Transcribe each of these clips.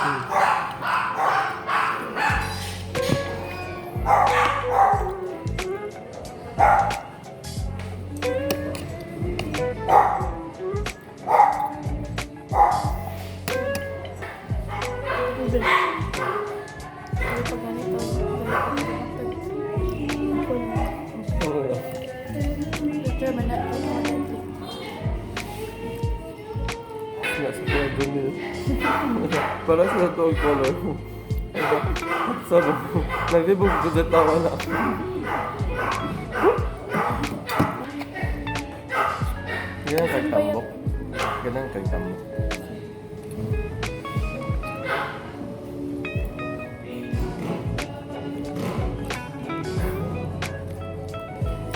Ube. Pero pag ganito, ganito. Oo. Picture man na ito. Nga sa Kuya Junior. Para sa ito ang color. Sabi, naglibog ko sa tawa na. Ganun kag tambok. Ganun kag tambok.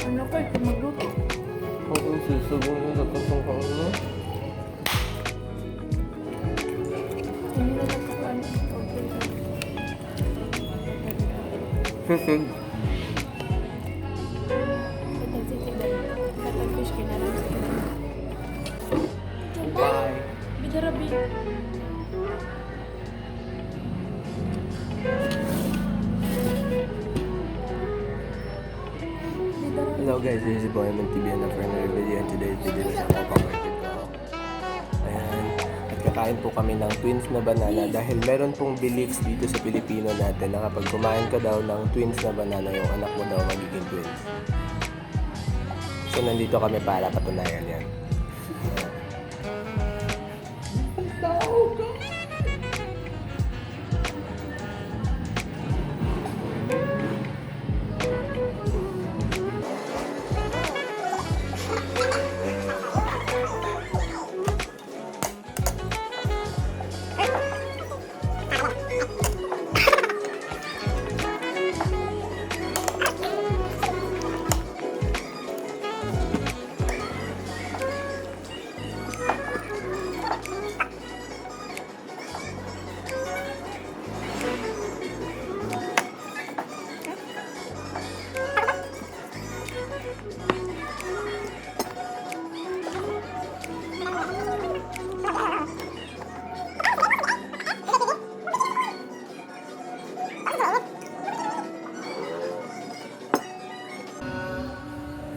Ano kayo kung magluto? Ako susubong na sa katong kaano. Hindi na lang kakaan. Okay. Sisig. Katang sisig ba? Katang fish kinalang sa inyo. Bye. Bidarabi. Hello guys, this is Boy TV and for another video, and today's video is ako pamangkin ko. Ayan. At kakain po kami ng twins na banana dahil meron pong beliefs dito sa Pilipino natin na kapag kumain ka daw ng twins na banana, yung anak mo daw magiging twins. So nandito kami para patunayan yan.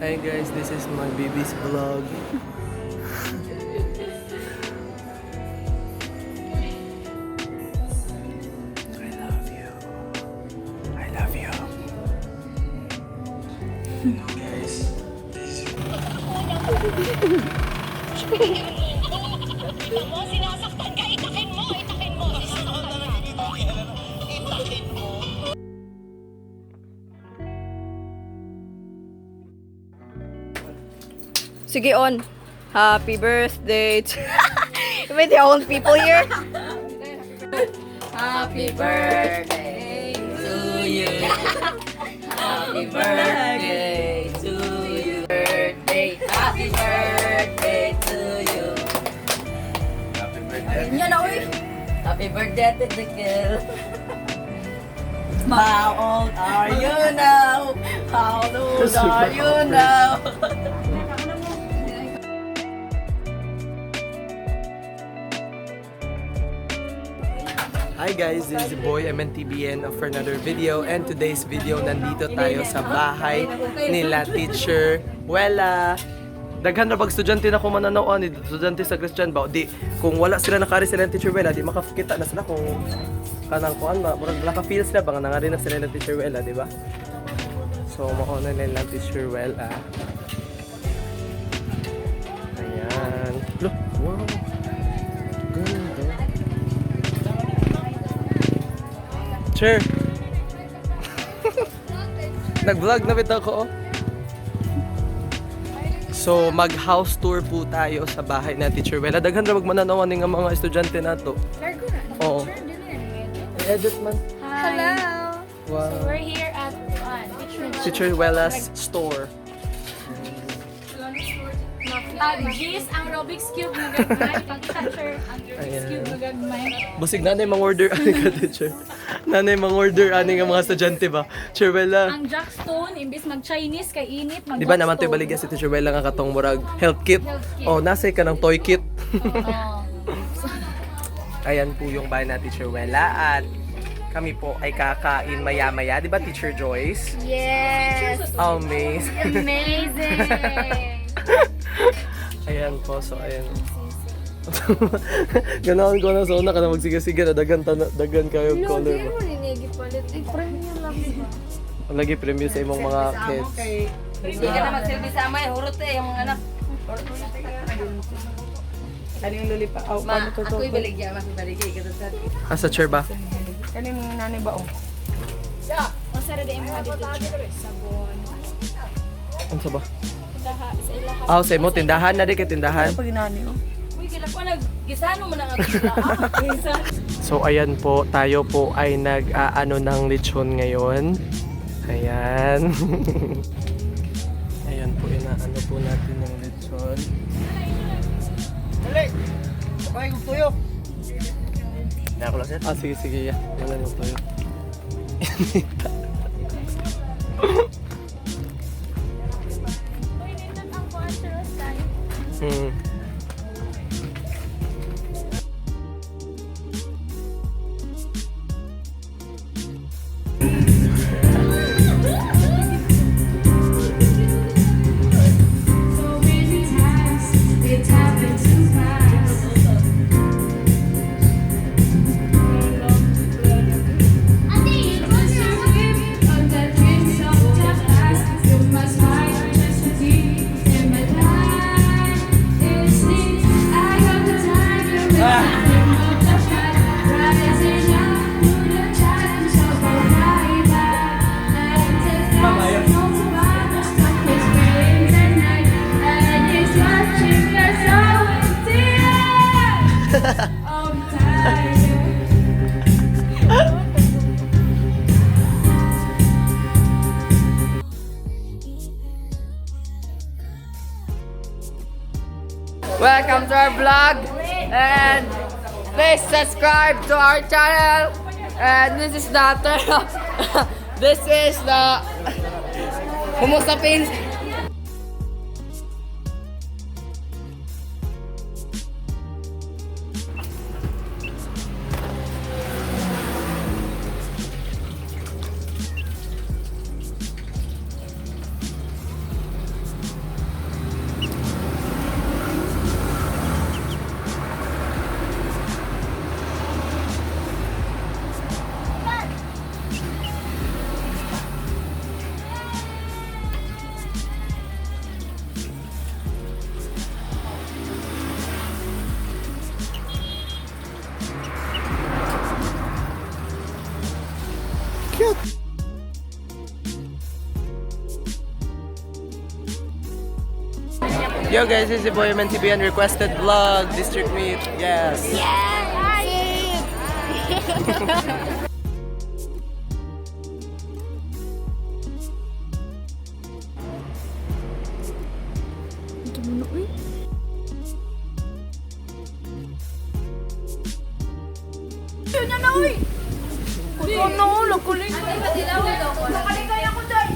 Hi guys, this is my baby's vlog. I love you. I love you. Hello guys. This is Mo, sinasaktan ka, itakin mo, itakin mo, sinasaktan ka. Sige on. Happy birthday to... Am I the old people here? Happy birthday to you. Happy birthday to you. Birthday. Happy birthday to you. Happy birthday. Yan na, uy. Happy birthday to the girl. How old are you now? How old are you now? Hi guys, this is Boy MNTBN for another video, and today's video nandito tayo sa bahay nila Teacher Wela. Daghan na pag estudyante na ko mananaw ani estudyante sa Christian ba di kung wala sila nakari sila ng Teacher Wela di makakita na sila kung kanang kuan ba murag naka-feel sila ba nga nangari na sila ng Teacher Wela, di ba? So mao na nila Teacher Wela. Ayan. Look, wow. Ganda. Sure. Nag-vlog na bitaw ko. Oh. So, mag-house tour po tayo sa bahay na Teacher Wela. Daghan ra magmananawan ni nga mga estudyante nato. Oo. Edit man. Hello! Wow. We're here at Teacher Teacher Wella's store. Gis, ang Rubik's Cube na gagmay. Pag-toucher, ang Rubik's Ayan. Cube na gagmay. Basig nanay mang order ani ka, teacher. Nanay mang order ani nga mga estudyante ba? Teacher Wela. Ang Jackstone, imbis mag-Chinese, kay init, mag Di ba naman to'y baligya si Teacher Wela nga katong murag health kit? Health kit. Oh, nasa ka ng toy kit. Oo. Ayan po yung bahay na Teacher Wella at kami po ay kakain maya-maya. Di ba, Teacher Joyce? Yes! Amazing. Amazing! Ayan po, so ayan. Ganahan ko na sa una ka na magsiga-siga na dagan, dagan kayo color mo. Palit. Eh, premium lang ba? Lagi premium sa imong mga kids. Hindi ka na magsilbi sa amay, hurot eh, yung mga anak. Ano yung lulipa? Oh, Ma, paano to to? ako'y baligya, mas baligya, ikaw sa Ah, sa chair ba? Kano yung mga nanay ba? Oh? Ang sarado yung mga dito, teacher. Sabon. Ano sa ba? Tindaha, sa ilaha. Ah, sa imo, tindahan na di kay tindahan. Pag nanay, oh. Uy, kila ko nag-gisano mo na nga sila. So ayan po, tayo po ay nag-aano ng lechon ngayon. Ayan. Ayan po, inaano po natin yung lechon. Dali! Kapay kong tuyo! Hindi ako lang, sir. Ah, sige, sige. Yeah. Yan lang tayo. Uy, nindot ang kuan tayo. So many times it happened too fast. Tiger. Welcome to our vlog and please subscribe to our channel. And this is the this is the Homo sapiens. Yo guys, this is Boy MNTBN requested vlog, district meet. Yes. Ano, lakuling. Nakaligay ako dyan.